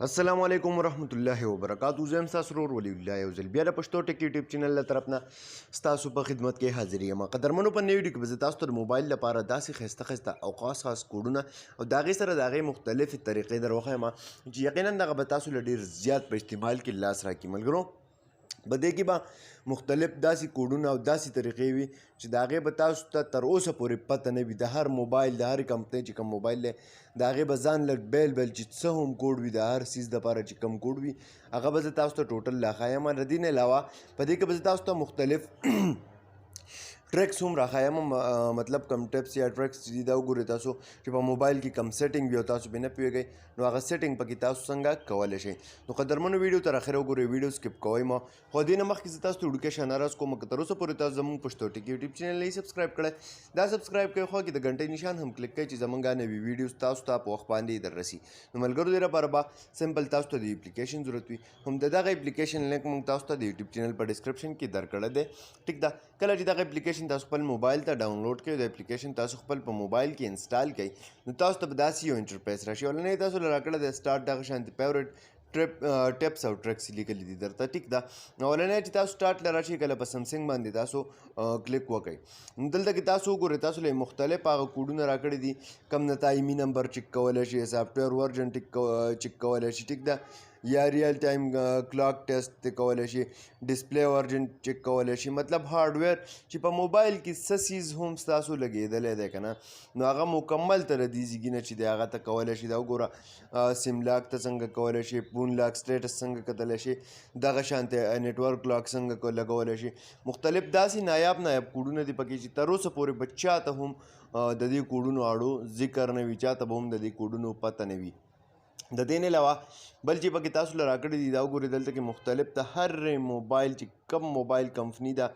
السلام علیکم ورحمت الله وبرکاتو. زه یم ستاسو ورور ولی الله، یو ځل بیا د پښتو ټک یوټیوب چینل له طرف نه ستاسو په خدمت کې حاضر یم. قدرمنو، په نوې ویډیو کې به زه تاسو ته د موبایل لپاره داسې ښایسته ښایسته او خاص خاص کوډونه او د هغې سره د هغې مختلفې طریقې در وښایم چې یقینا دغه به تاسو له ډېر زیات په استعمال کې لاس راکړي. ملګرو، په دې کې به مختلف داسې کوډونه او داسې طریقې وي چې د هغې به تاسو ته تر اوسه پورې پته نه وي. د هر موبایل، د هرې کمپنۍ چې کوم موبایل دی، د هغې به ځان له بېل بېل چې څه هم کوډ وي، د هر څیز دپاره چې کوم کوډ وي، هغه به زه تاسو ته ټوټل لا ښایم. د دې نه علاوه په دې کې به زه تاسو ته مختلف ټریکس هم راښایم، مطلب کم ټپس یا ټریکس چې دي، دا وګورئ تاسو چې په موبایل کې کم سیټینګ وي او تاسو پرې نه پوهېږئ، نو هغه سیټینګ پکې تاسو څنګه کولی شئ. نو قدرمنو، ویډیو تر اخره وګورئ، ویډیو سکپ کوئ مه. خو دې نه مخکې زه تاسو ته وړوکی شان عرض کوم، که تر اوسه پورې تاسو زموږ پښتو ټک یوټیوب چینل نه سبسکرایب کړی، دا سبسکرایب کړئ، خو کې د ګنټۍ نشان هم کلیک کړئ چې زمونږ نوې ویډیوز تاسو ته په وخت باندې در رسي. نو ملګرو، دې لپاره به سمپل تاسو ته د اپلیکیشن ضرورت وي. هم د دغه اپلیکیشن لینک موږ تاسو ته د یوټیوب چینل په ډسکرپشن کې درکړی دی، ټیک ده؟ کله چې دغه اپلیکیشن تاسو خپل موبایل ته ډاونلوډ کړئ، د اپلیکیشن تاسو خپل په موبایل کې انسټال کړئ، نو تاسو ته به داسې یو انټرفیس راشي. اولنی تاسو له راکړی دی سټارټ، دغه شانتې فیورټ ټریپ ټیپس او ټریکس لیکلي دي درته، ټیک ده؟ اولنی چې تاسو سټارټ له راشي، کله په سمسنګ باندې تاسو کلیک وکړئ، نو دلته کې تاسو وګورئ، تاسو له مختلف هغه کوډونه راکړي دي، کم نه تایمي نمبر چک کولی شي، سافټویر ورژن چک کولی شي، ټیک ده؟ یا ریل ټایم کلاک ټیسټ ته کولی شي، ډسپلی ورژن چک کولی شي. مطلب هارډویر چې په موبایل کې څه څیز هم ستاسو لګېدلی دی که نه، نو هغه مکمل ته د دې ځګي نه چې دی هغه ته کولی شي. دا وګوره، سیم لاک ته څنګه کولی شي، فون لاک سټیټس څنګه کتلی شي، دغه شانته نیټورک لاک څنګه لګولی شي. مختلف داسې نایاب نایاب کوډونه دي پکې چې تر اوسه پورې به چاته هم د دې کوډونو اړو ذکر نه وي، چاته به هم د دې کوډونو پته نه وي. د دې نه علاوه بل چې پکې تاسو له راکړي دي، دا وګورئ، دلته کې مختلف د هر موبایل چې کم موبایل کمپني ده،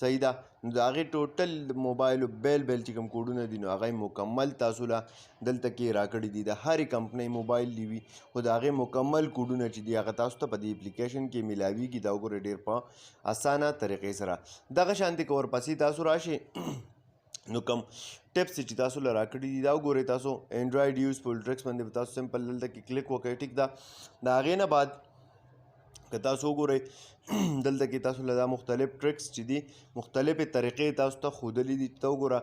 صحیح ده، نو د هغې ټوټل موبایل بیل بیل چې کوم کوډونه دي، نو هغه یې مکمل تاسو له دلته کې راکړي دي. د هرې کمپنۍ موبایل دی وي، خو د هغې مکمل کوډونه چې دي، هغه تاسو ته په دې اپلیکیشن کې میلاویږي. دا وګورئ، ډېر په اسانه طریقې سره. دغه شانتې که ورپسې تاسو راشئ، نو کم ټپس چې تاسو له راکړي دي، دا وګورئ تاسو، انډراید یوزفول ټریکس باندې به تاسو سمپل دلته کې کلیک وکړئ، ټیک ده؟ د هغې نه بعد که تاسو وګورئ، دلته کې تاسو له دا مختلف ټریکس چې دي، مختلفې طریقې تاسو ته ښودلې دي. ته وګوره،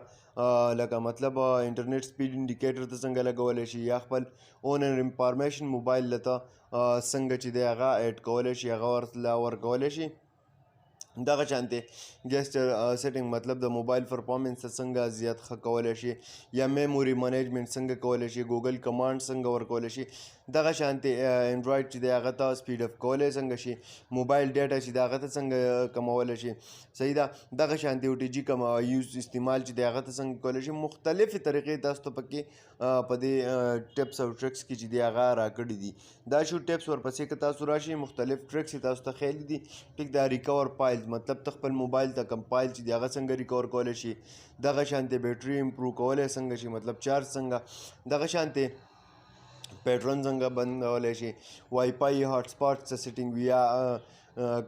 لکه مطلب انټرنیټ سپیډ انډیکیټر ته څنګه لګولی شي، یا خپل اونر انفارمیشن موبایل ته څنګه چې دی هغه اډ کولی شي، هغه ورته ورکولی شي. دغه شانتې جسټر سیټینګ، مطلب د موبایل پرفارمنس څنګه زیات ښه کولی شي، یا میموري منیجمنټ څنګه کولی شي، ګوګل کمانډ څنګه ورکولی شي. دغه شانتې انډراید چې دی هغه ته سپیډ اپ کولی څنګه شي، موبایل ډیټا چې دی هغه ته څنګه کمولی شي، صحیح ده؟ دغه شانتې او ټي جي کم یوز استعمال چې دی هغه ته څنګه کولی شي. مختلفې طریقې تاسو ته پکې په دې ټپس او ټریکس کې چې دی هغه راکړي دي. دا شو ټپس. ورپسې که تاسو راشئ، مختلف ټریکس یې تاسو ته ښیلي دي، ټیک دا؟ ریکور فایل، مطلب ته خپل موبایل ته کوم فایل چې دی هغه څنګه ریکور کولی شي. دغه شانتې بیټري امپروو کولی څنګه شي، مطلب چارج څنګه. دغه شانتې پیټرن څنګه بندولی شي، وای فای هاټ سپاټ څه سیټینګ وي، یا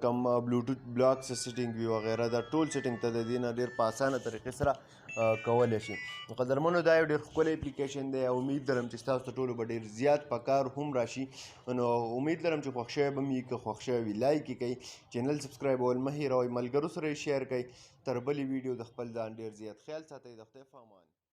کم بلوټوت بلاک څه سیټینګ وي وغیره. دا ټول سیټینګ ته د دې نه ډېر په اسانه طریقې سره کولی شي. نو قدرمنو، دا یو ډېر ښکلی اپلیکیشن دی او امید لرم چې ستاسو ټولو به ډېر زیات په کار هم راشي. نو امید لرم چې خوښ شوی به مې. که خوښ شوی وي، لایک یې کړئ، چینل سبسکرایب ول مه هېروئ، ملګرو سره یې شیر کړئ. تر بلې ویډیو د خپل ځان ډېر زیات خیال ساتئ. د خدای په امان.